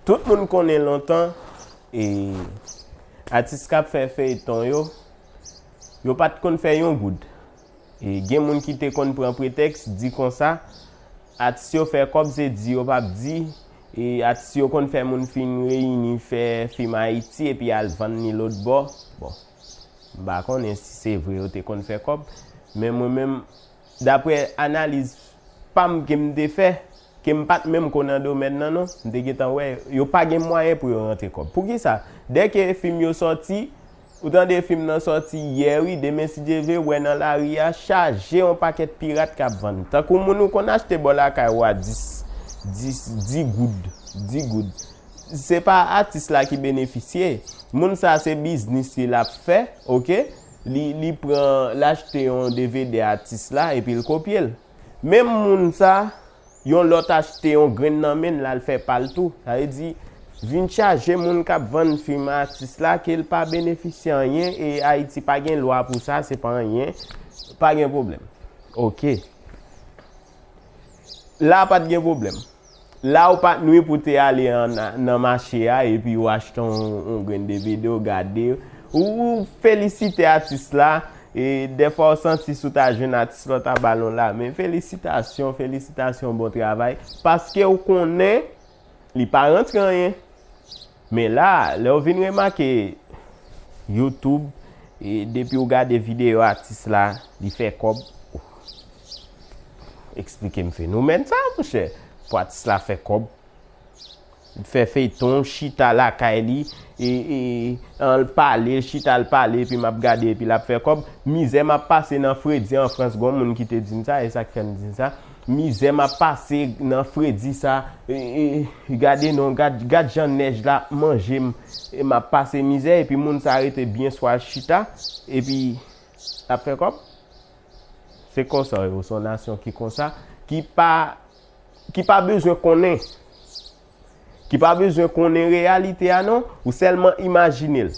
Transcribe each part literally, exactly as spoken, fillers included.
Tout moun konnen lontan, e, atis k ap fè feyton yo, yo pa t konn fè yon goud. E, gen moun ki te konn pran pretèks, di konsa, atis yo fè kòb, se di yo p ap di, e, atis yo konn fè moun fin reyini fè fim Ayiti epi al vann li lòt bò. Bon, m pa konnen si se vre yo te konn fè kòb, men mwen menm, daprè analiz pa m ke m te fè, ke m pa t menm ko nan domèn nan non, m te gentan wè, yo pa gen mwayen pou yo rantre kòb. Poukisa? Dèke fim yo sòti, ou tande fim nan sòti yè wi, demen si Dye vle, w wè nan lari a, chaje yon pakèt pirat k ap vann. Tankou moun ou konn achte bò lakay ou a dis, dis, dis goud, dis goud. Se pa atis la ki benefisye. Moun sa se biznis li l ap fè, oke? Li, li pran, l achte yon D V D atis la epi l kopye l. Menm moun sa, yon lòt achte yon grenn nan men l, l al fè pa l tou. Sa vle di, vin chaje moun k ap vann fim atis la, ke l pa benefisye anyen, e Ayiti pa gen lwa pou sa, se pa anyen, pa gen pwoblèm. Oke. La pa t gen pwoblèm. La ou pa t nwi pou te ale an, nan mache a, epi ou achte yon, yon grenn D V D, ou gade, ou, ou felisite atis la, e dèfwa ou santi si w ta jwenn atis la, w ta ba l yon lamen. Felisitasyon, felisitasyon, bon travay. Paske ou konnen li pa rantre anyen. Men la, lè w vin remake YouTube, e depi w gade videyo atis la, li fè kòb. Eksplike m fenomèn sa, monchè. Pou atis la fè kòb, fè feyton, chita lakay li, e, e, an l pale, l chita l pale, epi m ap gade, epi l ap fè kòb. Mizè m ap pase nan fredi an Frans, gon moun ki te di m sa, e sa k fè m di m sa. Mizè m ap pase nan fredi sa, e, e, gade non, gad, gad jan nèj la ap manje m, e m ap pase mizè, epi moun sa rete byen swa chita, epi l ap fè kòb. Se konsa yo, se yon nasyon ki konsa, ki pa, ki pa bezwen konnen, ki pa bezwen konnen reyalite a non, ou sèlman imajine l.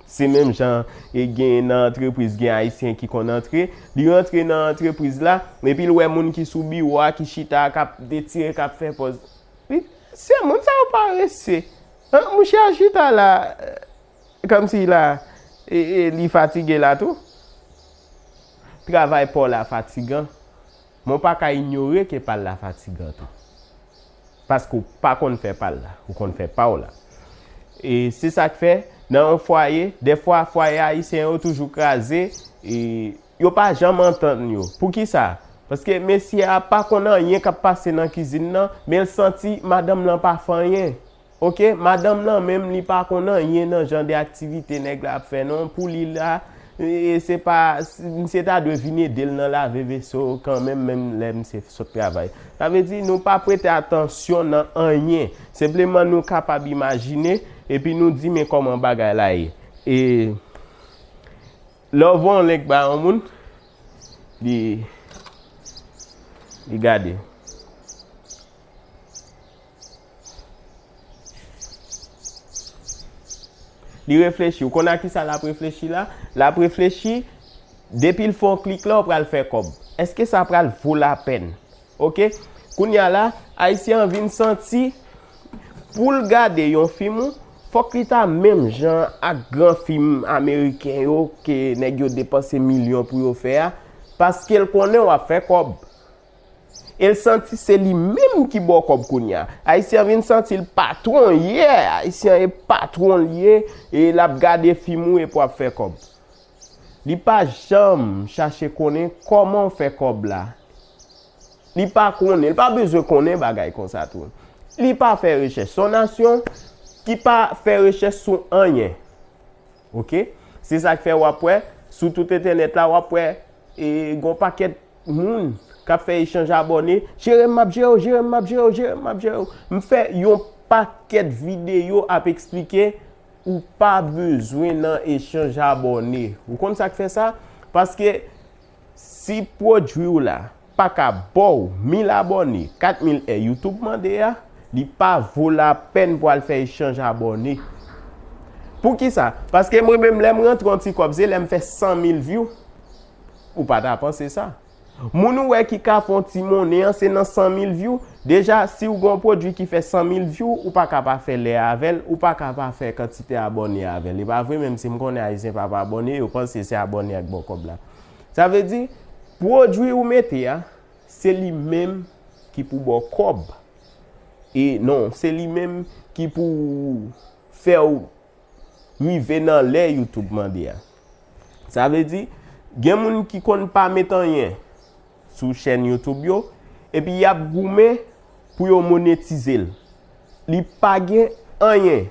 Se menm jan e gen nan antrepriz, gen Ayisyen ki konn antre, li rantre nan antrepriz la, epi l wè moun ki sou biwo a, ki chita, k ap etire, k ap fè pòz. Li, se moun sa yo parese. An, mouche a chita la, kòmsi la, e, e, li fatige la tou. Travay pa w la fatigan. Men w pa ka inyore ke pa l la fatigan tou. Paske w pa konn fè pa l la, ou konn fè pa w la. E se sa k fè, nan yon fwaye, dèfwa fwaye ayisyen yo toujou kraze, e yo pa janm antann yo. Poukisa? Paske mesye a pa konn anyen k ap pase nan kizin nan, men l santi madanm lan pa fè anyen. Oke, madanm lan menm, li pa konn anyen nan jan de aktivite nèg la ap fè non. Pou li la, e, e se pa, misye ta dwe vin ede l nan lave veso kanmenm, menm lè misye sot travay. Sa vle di, nou pa prete atansyon nan anyen. Senpleman, nou kapab imajine, epi nou di, men kòman bagay la ye. E lè w voye yon link ba yon moun, li, li gade. Li reflechi. Ou konn a kisa l ap reflechi la? L ap reflechi, depi l fè yon klik la, ou pral fè kòb. Èske sa pral vo lapèn? Oke? Kounye a la, Ayisyen an vin santi, pou l gade yon fim ou, fòk li ta menm jan ak gran fim ameriken yo, ke nèg yo depanse milyon pou yo fè a, paske l konnen w ap fè kòb. E l santi se li menm ki ba w kòb kounye a. Ayisyen an vin santi l patwon, yeah! Ayisyen an e patwon l ye, e l ap gade fim ou epi w ap fè kòb. Li pa janm chache konnen kòman w fè kòb la. Li pa konnen, li pa bezwen konnen bagay konsa tou. Li pa fè rechèch. Se yon nasyon ki pa fè rechèch sou anyen. Oke? Se sa k fè w ap wè, sou tout entènèt la, w ap wè, e, gon pakèt moun k ap fè echanj abòne. Jere m, m ap jere w, jere m, m ap jere w, jere m, m ap jere w. M fè yon pakèt videyo ap eksplike ou pa bezwen nan echanj abòne. Ou konn sa k fè sa? Paske si pwodui w la pa ka ba w mil abòne, kat mil è YouTube mande a, li pa vo lapèn pou al fè echanj abòne. Poukisa? Paske mwen menm, lè m rantre yon ti kòb, se lè m fè san mil view. Ou pa ta panse sa. Moun ou wè ki ka fè yon ti monnen an, se nan san mil view. Deja, si w gen yon pwodui ki fè san mil view, ou pa ka pa fè lè avè l, ou pa ka pa fè kantite abòne avè l. E pa vre, menm si m konnen Ayisyen pa pa abòne, yo panse se abòne ak ba w kòb la. Sa vle di, pwodui ou mete a, se li menm ki pou ba w kòb. E non, se li menm ki pou fè w rive nan lè YouTube mande a. Sa vle di, gen moun ki konn pa met anyen sou chèn YouTube yo, epi y ap goumen pou yo monetize l. Li pa gen anyen.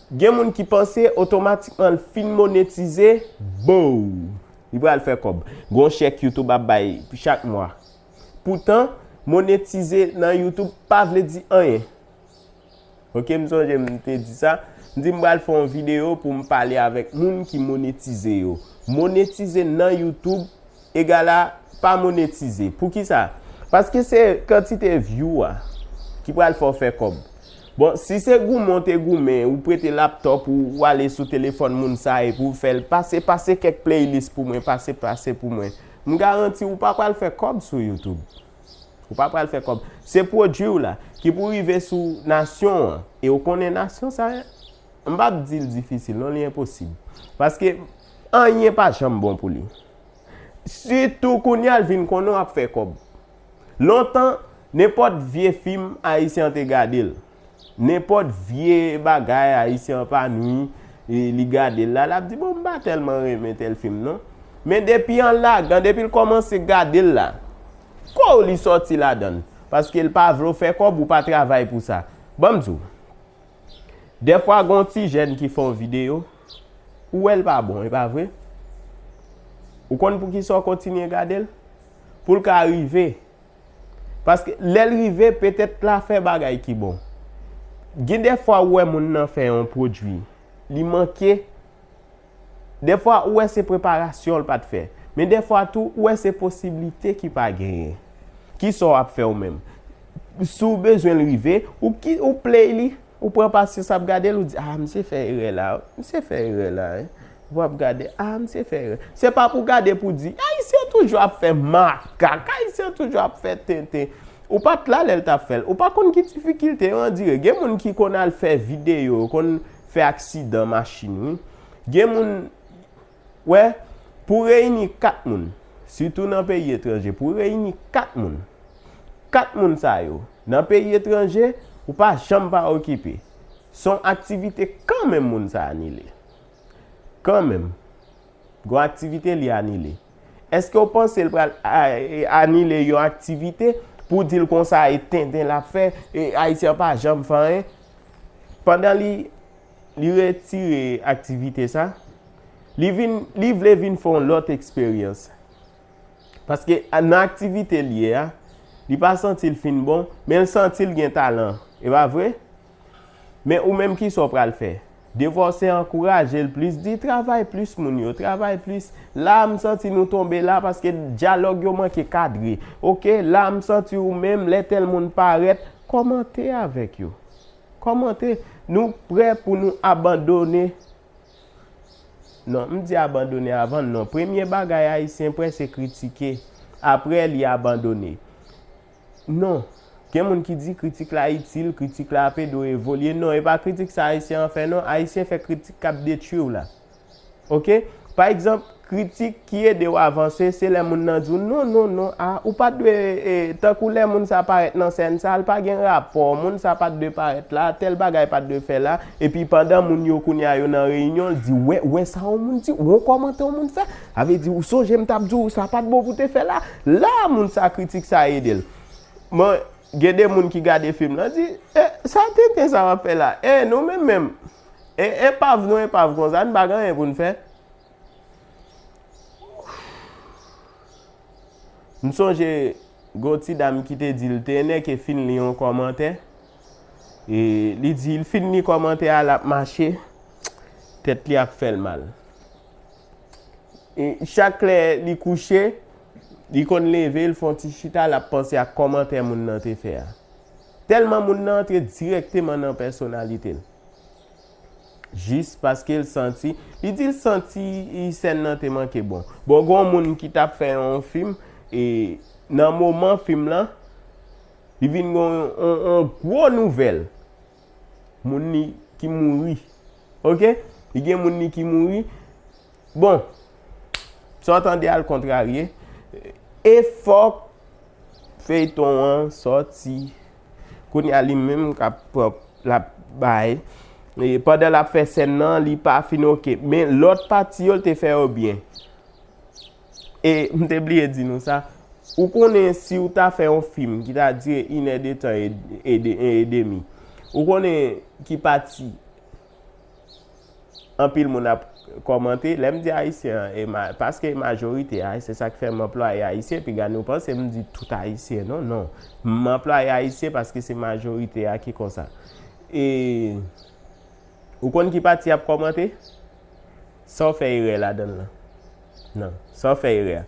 Gen moun ki panse otomatikman l fin monetize, bow, li pral fè kòb. Gon chèk YouTube ap bay chak mwa. Poutan, monetize nan YouTube pa vle di anyen. Ok, m sonje m te di sa. M di m pral fè yon videyo pou m pale avèk moun ki monetize yo. Monetize nan YouTube egal a pa monetize. Poukisa? Paske se kantite view a ki pral fè w fè kòb. Bon, si se goumen w te goumen, ou prete laptòp ou, ou ale sou telefòn moun sa epi w fè l pase, pase kèk playlist pou mwen, pase, pase pou mwen. M garanti ou pa pral fè kòb sou YouTube. Ou pa pral fè kòb. Se pwodui w la ki pou rive sou nasyon an. E w konnen nasyon sa, m p ap di l difisil, non, li enposib. Paske anyen pa janm bon pou li. Sitou kounye a l vin konnen w ap fè kòb. Lontan, nenpòt vye fim Ayisyen an te gade l. Nenpòt vye bagay Ayisyen an pa nwi, e li gade l la, l ap di, "Bon, m pa tèlman renmen tèl fim, non." Men depi an lagan, depi l kòmanse gade l la, kou li sòti ladan l. Paske l pa vle w fè kòb, ou pa travay pou sa. Ban m di w, dèfwa gon ti jèn ki fè yon videyo, ou wè l pa bon, e pa vre? Ou konn poukisa w kontinye gade l? Pou l ka rive. Paske lè l rive, petèt l a fè bagay ki bon. Gen dèfwa ou wè moun nan fè yon pwodui, li manke. Dèfwa ou wè se preparasyon l pa t fè. Men dèfwa tou, ou wè se posiblite ki pa genyen. Kisa w ap fè ou menm? Si w bezwen l rive, ou ki, ou play li, ou pran pasyans ap gade l, ou di, "Ah, misye fè erè la, misye fè erè la, wi." W ap gade, "Ah, misye fè erè." Se pa pou gade pou di, "Ayisyen toujou ap fè makak, Ayisyen toujou ap fè tenten." Ou pa t la lè l t ap fè l. Ou pa konn ki difikilte yo andire. Gen moun ki konn al fè videyo, yo konn fè aksidan machin, wi. Gen moun, wè, pou reyini kat moun, sitou nan peyi etranje, pou reyini kat moun, kat moun sa yo, nan peyi etranje, ou pa janm pa okipe. Se yon aktivite kanmenm moun sa anile. Kanmenm. Gon aktivite li anile. Èske w panse l pral a-, e, anile yon aktivite pou di l konsa e tenten l ap fè, e Ayisyen an pa janm fè anyen? Pandan li, li retire aktivite sa, li vin, li vle vin fè yon lòt eksperyans. Paske a, nan aktivite l ye a, li pa santi l fin bon, men l santi l gen talan. E pa vre? Men ou menm kisa w pral fè? Devwa w se ankouraje l plis, di travay plis moun yo, travay plis. La a m santi nou tonbe la paske dyalòg yo manke kadre. Oke, la a m santi ou menm lè tèl moun parèt, kòmante avèk yo. Kòmante. Nou prè pou nou abandone. Non, m di abandone avan, non. Premye bagay Ayisyen prè se kritike. Apre li abandone. Non. Gen moun ki di kritik la itil, kritik la ap ede w evolye. Non, e pa kritik sa Ayisyen an fè, non. Ayisyen fè kritik k ap detwi w la. Oke? Pa egzanp, kritik ki ede w avanse, se lè moun nan di w, "Non, non, non, a, ou pa t dwe, e, tankou lè moun sa parèt nan sèn sa, l pa gen rapò, moun sa pa t dwe parèt la, tèl bagay pa t dwe fè la." Epi pandan moun yo kounye a yo nan reyinyon, l di, "Wè, wè sa yon moun di, wè yon kòmantè yon moun fè. Sa vle di, ou sonje m t ap di w sa pa t bon pou te fè la." La, moun sa kritik sa ede l. Men, gen de moun ki gade fim lan di, "E, sa tenten sa w ap fè la? E, nou menm menm. E, enpav nou enpav konsa, n pa gen anyen pou n fè." M sonje gon ti dam ki te di l te nèke fin li yon kòmantè. E li di l fin li kòmantè a, l ap mache, tèt li ap fè l mal. E chak lè li kouche, li konn leve, l fè yon ti chita, l ap panse ak kòmantè moun nan te fè a. Tèlman moun nan antre dirèkteman nan pèsonalite l. Jis paske l santi, li di l santi sèn nan te manke bon. Bon, gen yon moun ki t ap fè yon fim, E nan moman fim lan, li vin gen yon, yon, yon gwo nouvèl. Moun li ki mouri. Oke? Li gen moun li ki mouri. Bon, sa w tande a l kontrarye. E fòk feyton an sòti. Kounye a li menm k ap pran, l ap bay. E pandan l ap fè sèn nan, li pa fin oke. Men lòt pati yo, l te fè yo byen. E m te bliye di nou sa. Ou konnen si w ta fè yon fim ki ta dire inèdetan e, e, de- e demi, ou konnen ki pati anpil moun ap kòmante? Lè m di ayisyen an, e ma- paske majorite a, se sa k fè m anplwaye ayisyen, piga nou panse m di tout ayisyen, non, non. M anplwaye ayisyen paske se majorite a ki konsa. E ou konn ki pati ap kòmante? Sa w fè erè ladan l lan? Non, sa w fè erè a?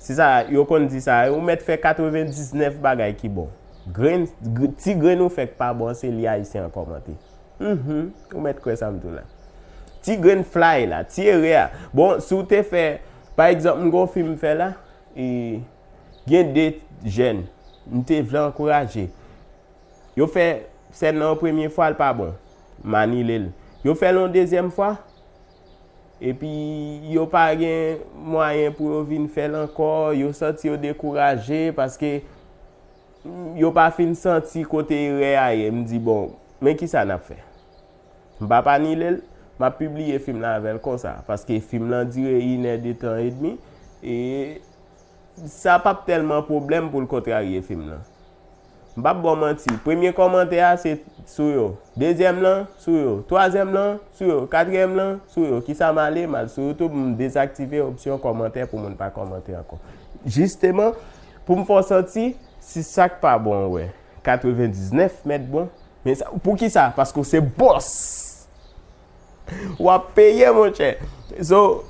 Se sa, yo konn di sa, ou mèt fè katrevendiznèf bagay ki bon. Grenn, gr- ti grenn ou fè k pa bon, se li ayisyen an kòmante. Mhm, ou mèt kwè sa m di w la. Ti grenn flay la, ti erè a. Bon, si w te fè, pa egzanp, m gon fim m fè la, e gen de jèn, m te vle ankouraje. Yo fè sèn nan yon premye fwa, l pa bon. M anile l. Yo fè l yon dezyèm fwa, epi yo pa gen mwayen pou yo vin fè l ankò, yo santi yo dekouraje paske yo pa fin santi kote erè a ye. M di, bon, men kisa n ap fè? M p ap anile l, m ap pibliye fim lan avè l konsa, paske fim lan dire inèdetan edmi, e sa p ap tèlman pwoblèm pou l kontrarye fim lan. M p ap ba w manti, premye kòmantè a se sou yo, dezyèm lan sou yo, twazyèm lan sou yo, katriyèm lan sou yo. Kisa m ale? M al sou YouTube, m dezaktive opsyon kòmantè pou moun pa kòmante ankò. Jisteman, pou m fè w santi si sa k pa bon ou wè, katrevendiznèf mèt bon. Men sa, poukisa? Paske w se bòs. W ap peye, monchè. So,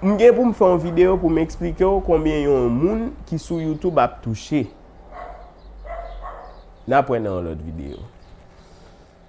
m gen pou m fè yon videyo pou m eksplike w konbyen yon moun ki sou YouTube ap touche. N ap wè nan yon lòt videyo.